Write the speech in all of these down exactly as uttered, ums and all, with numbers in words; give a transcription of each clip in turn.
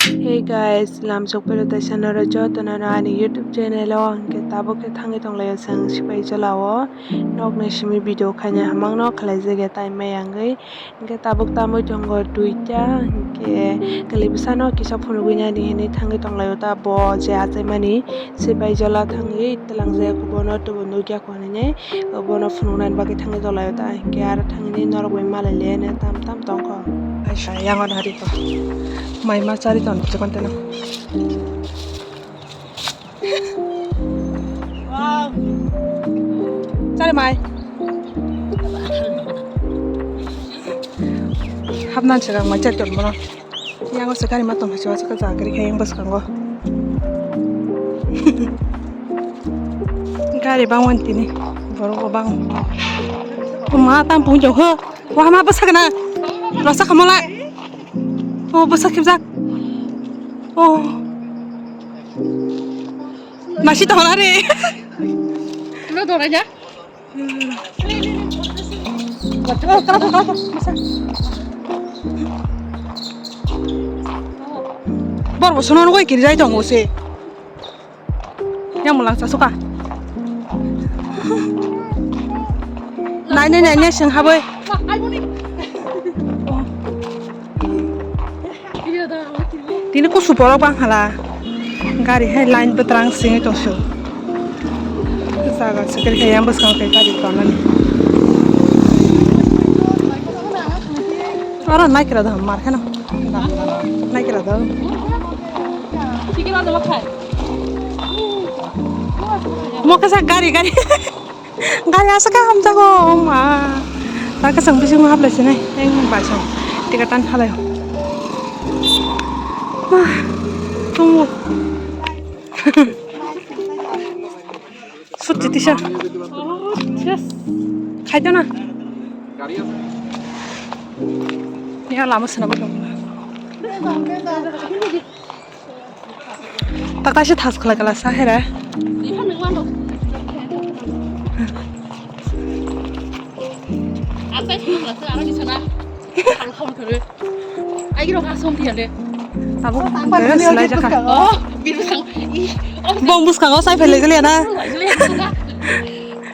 Hey guys, lamsok pero taisa noro joto no ani YouTube channel o hwnkhe tabuk khe thangwi tonglaio chwng Sipaijala o. Nokni simi video khaina hamang no khlaijak ya tai mai yangwi. Hwnkhe tabuk tamwi tongo duita, hwnkhe kwlwi bwsano kisa phunugwi nani hinwi thangwi tonglaio ta bo je achaimani Sipaijala thangwi twlangjak bono tubu nukya. Hinwi bono phunuknani bagwi thangwi tonglaio ta, hinkhe aro thangwi norok bai malai laiya tam tam tongkha. Aisa yang oro hari to mai ma chari ton chikon teno. Chari mai. Hapnan chwrang mai chari ton bono. Yang o se gari ma tong phai se, o se jaga gari khe yang bwskango. Gari bangmani tini borok bo bang. O ma tam pung jong ho. Wa ma bwsak na. Rasa khamala. O bwsak khibjak. O. Nasi to hona re. Lo dora ja. Bor bo sono nugui kiri jai tongo se. Yang mulang sa suka. Nai nai nai nai seng haboi. Tini kusu borok bang hala. Gari hai line bwtrang singwi tongsu. Jaga sikir khe yang bwskang khe gari tonani. Oro naikra da mar kheno. Naikra da. Mo kasa gari gari. Gari aswk khe hamjago, o ma. Ta kwchwng bisingo hablai sinai, tei bai song ticket tan khalai. Ma, tumo. Sut tisa. Khaito na. Ya lama sana ba. Takta se thas khala khala sa hera. Asai sung la sa aro ni sana. Khal khal khare. Ai giro ha som thiya le. Abo silai jaka. Oh, biru sang. Ih, oh, bong bus kango sai phele gele na.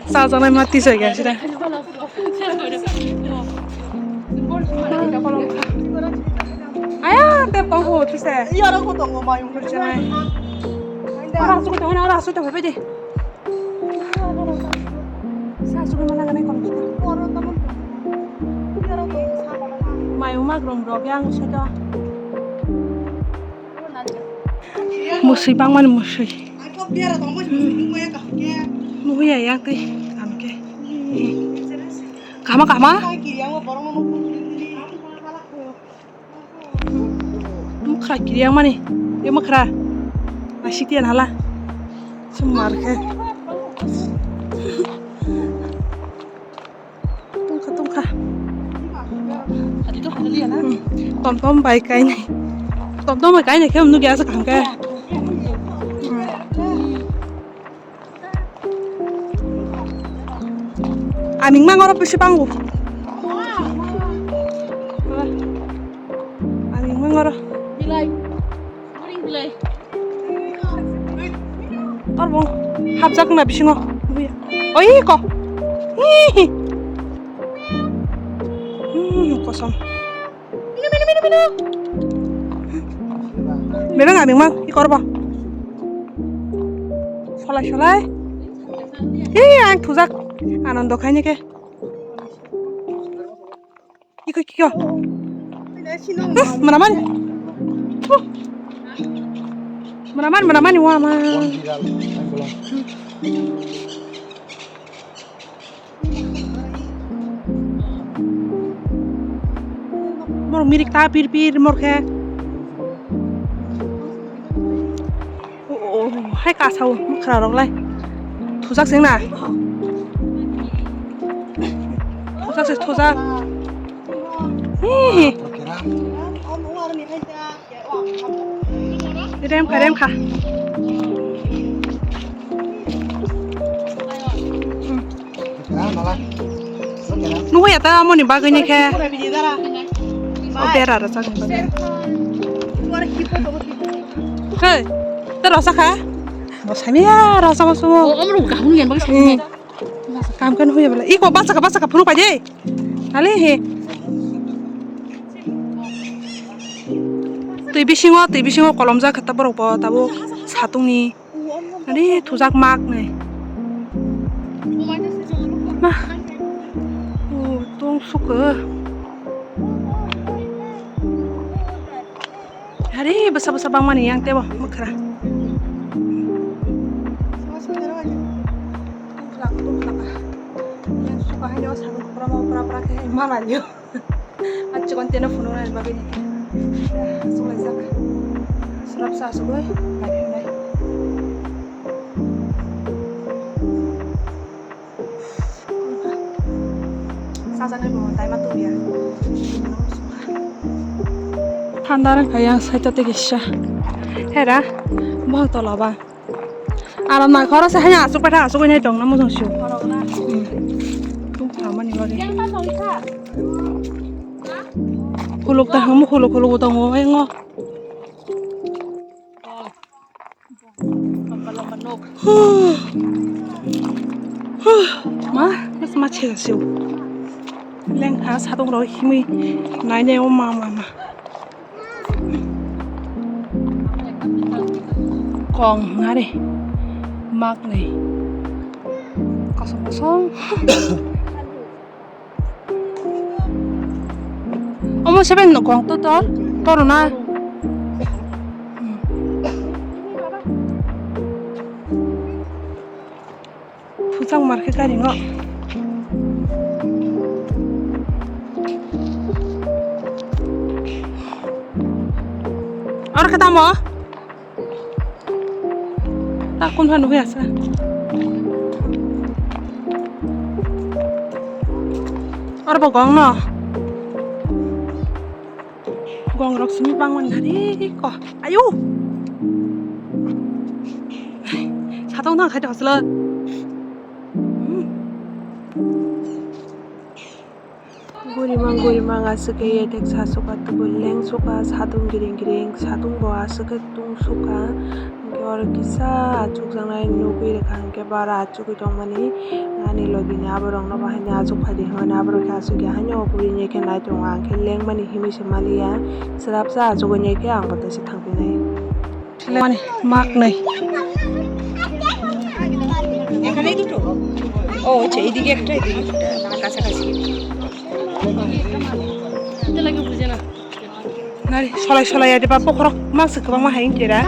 Sa janai mati sai ga sira. Aya, te pang ho, tu se. Iya, orang ko tongo mayung. Ora su ko tongo, ora su tongo, pede. Sa su ko mana gane kon. Mayung ma grom grom yang su to. Musui bangmani musui. Muya yang tei kam ke. Kama kama. Mukra kiri yang mani. Ye mukra. Asik tiyan hala. Sumar ke. Tongkha, tongkha. Hmm. Tom tom bai kainai. Tom tom bai kainai khe nugya sa kaham khe. Hmm. Aming mang oro bisi bango. Aming mang oro. Bilai. Tor bo hapjak na bisingo. Oi ko. Hi. Hmm, kosom. Bebeng aming mang i korbo. Solai solai. Hi ang thujak. Anondo khaini ke. Iko, iko. Huh, manaman. Huh. Manaman, manaman, wama. Mor mirik ta pir pir mor khe. Oh, oh, hai kasao mukra rok lai. Thujak seng na. Thujak se thujak. Hi. Rem kha, rem kha. Nugui ya ta amoni bagwi ni khe. O bera rwchapni bagwi. Hey, te rosa kha? Bo sami ya rosa bo sumo. Oh, omro kahun yan bang sami. Hmm. Kam kan huya bala. Iko basa ka, basa ka phunu pa de. Ale he. Twi bisingo, twi bisingo kolom jak kha ta borok bo tabo satungni. Ani thujak mak nai. Ma. O tong suka. Hari bwsa bwsa bangmani yang tebo mwkhra. Tongkhlak tongkhlak. Yang suka hai no sabu pura pura pura khe mana nyo. Achukon teno phunuknani bagwi ni khe. Achuk laijak. Swrapsa achugwi naiphimnai. Chajaknai bo daima tubya. Thanda rwngkha yang saita tei kisa. Hera, bohok tola ba. Aram nai khoro se hanya asuk petha asuk nai tong na mujung su. Hmm. Tung khamani bagwi. Khuluk ta hamu khuluk khuluk tongo engo. Ma, mas ma chega siu. Lengkha satung rok himwi nainai o ma ma ma. Kong ngare mak nei. Kosong kosong. Omo seben no kong to tor, tor na. Phusang mar khe gari no. Aro khe tamo? Ta kun pha nugwi asa. Aro bo gong no. Gong rok simi bangmani hari ko. Ayu. Satong nang khai ta hasla. Gurima gurima aswk khe yethek sasuka tubui lengsuka satung giring giring satung bo aswk khe tungsuka. Hwnkhe oro kisa achukjaknai nugwi rwkha hwnkhe bara achugwi tongmani ani logini aborokno bahaino achuk phaidi hwnmani aborok khe achukya haino o burini khe nai tongo ang khe lengmani himwi se maliya swrapsa achugwi khe ang bo tei se thangphinai. Mani mak nai. এখানেই দুটো? ও আচ্ছা, এইদিকে একটা, এদিকে একটা, মানে কাছাকাছি। Nari, solai solai ya, diba bokhorok mak se kwbangma hai tera.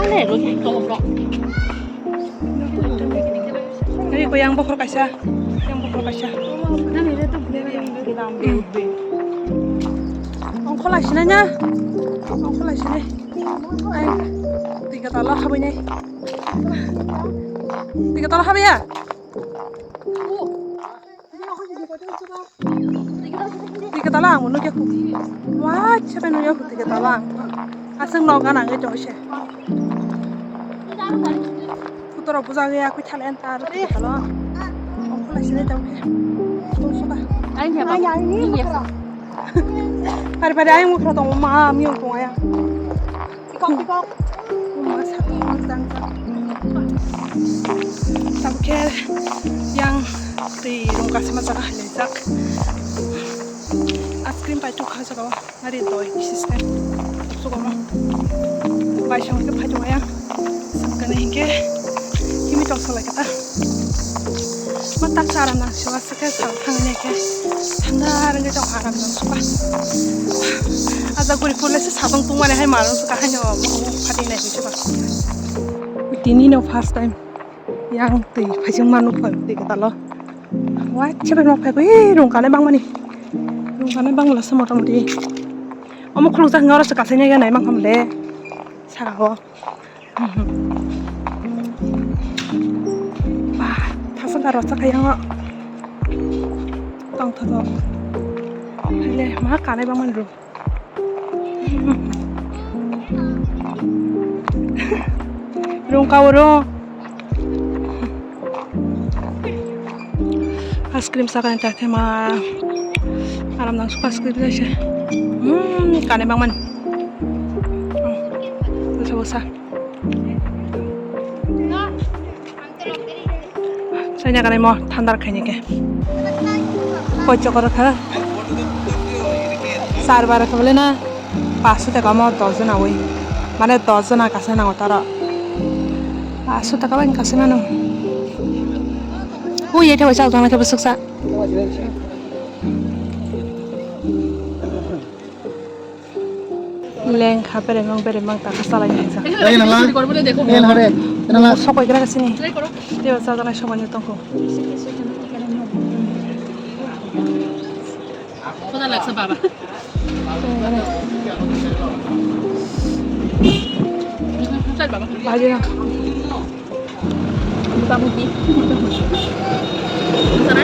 Nari ko yang bokhorok kaisa, yang bokhorok kaisa. Hmm. Ongkholai sinai na, ongkholai sinai. Ai, twi kwtal o habwi nai. Twi kwtal o habwi ya? Twi kwtal o ang bo nukya khu. Waisa bai nukya khu twi kwtal o ang. Aswk nok gana wngwi tongo se. Kutorok bwjak ya kwi thala enta aro twi kwtal o. Ongkholai sinai tong khe. Tong suka. Ai ya ba. Ai ya, ai ya. Pari pari ayang mukha tong ma miyung tong ayang. Pikok pikok. Ma sa tong jang jang. Tabuk khe yang twi rung kasima jaga hai laijak. Ice cream pai tuk kha jaga o. Ari doi system. Sukomo. Bai song khe phai tong ayang. Sangkani hinkhe himi tong salai kata. Ma tak sa aram nang siwa. Khe sal thangni khe thanda rwngwi tong aram nang suka. Aja guri phule se sabang tungmani hai marung suka haino mokol phating nai suka. Tini no first time yang twi phaising manu phai twi kwtalo. Waisa bai nok phai rung kanai bangmani. Rung kanai bangla se motamoti. Omo khuluk jak hwnga oro se kasai nai nai mang hamle. Saka o. Ba, thasok aro chakha yango. Tongthotok. Haile, ma kanai bangmani rung. Rung kao rung. Ice cream sakani ta khe ma aram nang suka ice cream kaisa. Hmm, kanai bangmani. Hmm, bwsa bwsa. Khaina kanai mo thandar khaini khe. Koi chokor kha. Sar bar kha bole na. Paso taka mo dos jona oi. Mane dos jona kasa nango taro. Paso taka bai kasa nano. Ui, ete waisa jona khe bwswksa. Lengkha beremang beremang taka salai nai jak. Ei nala. Ei nala re. Nala. Sokoi gra sini. Teo sa jana sokoi ni tongko. Koda laksa baba. Sal baba. Baje na. Motamuti. Sana?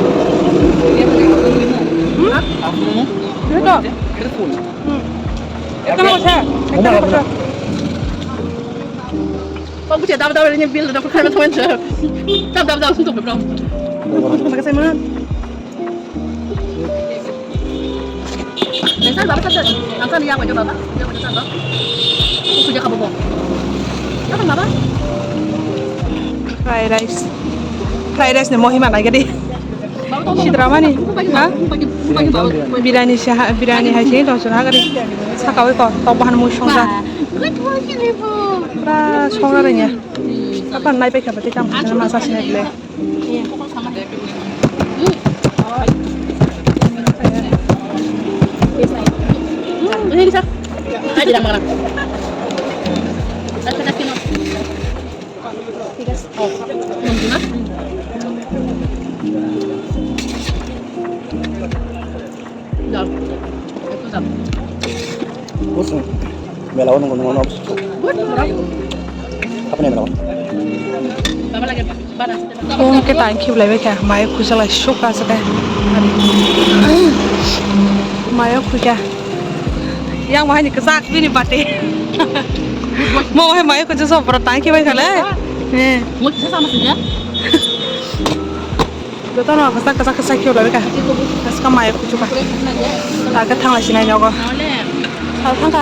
Hmm? Itu. Hmm. Itu mau saya. Itu mau saya. Kok bisa dapat dapat ini bil dapat kami teman saya. Dapat dapat dapat untuk bro. Makasih man. Nai sal baba sal. Ang kan iya ko baba. Iya ko sal baba. Aku kerja kamu kok. Apa baba? Fried rice. Fried rice ni mohima nai gadi. Sidramani. Ha? Birani se ha, birani hai se dosor ha gadi. Sakawi ko tok bahan mui songra. Pura songra renya. Kapan nai pekha bati kam khana masa sinai le. Busu. Mela o nunggu nunggu nunggu. Apa nih mela? Kung ke tang khib lai kha, mai khusa lai suk ka sate. Mai khusa. Yang wahai ni kesak bini bate. Mo wahai mai khusa so pura tang khib lai kha le. Eh. Mo kisa sama sih ya. Jotono kwchak kwchak kwchak khe ulai kha. Aska mai kuchuka. Taka thangla sinai nogo. Sal thangkha.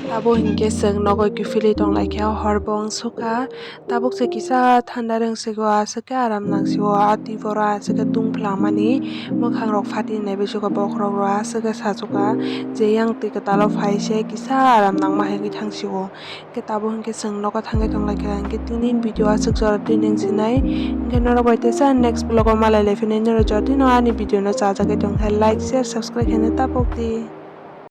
Abo hinkhe chwng nogo kiphilwi tonglaikha, hor bo wngsukha. Tabuk se kisa thanda rwngsiko, aswk khe aram nangsio. A twi borok aswk khe tungphla mani mwkhangrok phatwi naibaisukha, bokhorok rok aswk khe sachukha je yang twi kwtalo phai se kisa aram nangma hinwi thangsio. Khe tabuk hinkhe chwng nogo thangwi tonglaikha, hinkhe tini video aswk jora twi nung sinai. Hinkhe norok bai teisa next vlog o malai laiphinai, norok jora twino ani video no chajagwi tongkha, like, share, subscribe khaina tapok di.